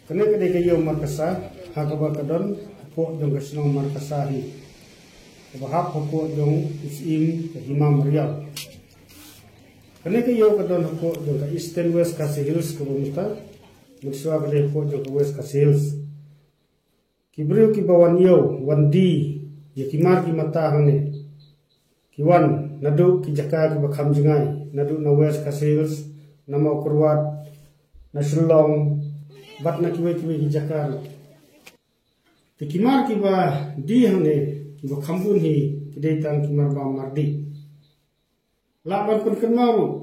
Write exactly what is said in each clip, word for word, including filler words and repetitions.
Kane ka dei ka ïew Markasa, ha kaba ka don hapoh jong ka shnong Markasa hi, kaba hap hapoh jong u Syiem ka Hima Mariang. Kane ka ïew ka don hapoh jong ka Eastern West Khasi Hills kaba mynta, mynshuwa ka dei hapoh jong ka West Khasi Hills. Ki briew kiba wan ïew, wan die ïa ki mar ki mata hangne, ki wan naduh ki jaka kiba kham jngai, naduh na West Khasi Hills, na Mawkyrwat, na Shillong, bad na kiwei kiwei ki jaka ruh. Te ki mar kiba die hangne, kiba kham bun hi, ki dei tang ki marbam mardih. Lah ban pynkynmaw ruh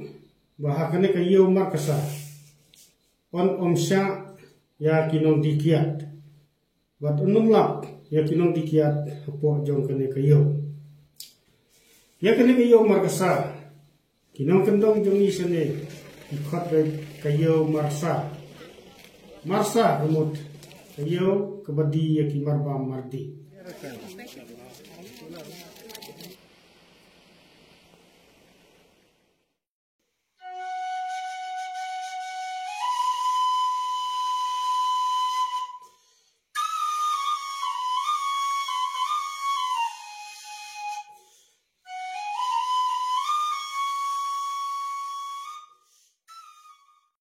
ba ha kane ka ïew Markasa, yn ym shah ïa ki nongdie kiad, bad yn ym lap ïa ki nongdie kiad hapoh jong kane ka ïew. Ïa kane ka ïew Markasa, ki nongkyndong jong ngi shane ki khot ba ka ïew Marsa. Marsa ka mut ka ïew kaba die ïa ki marbam mardih.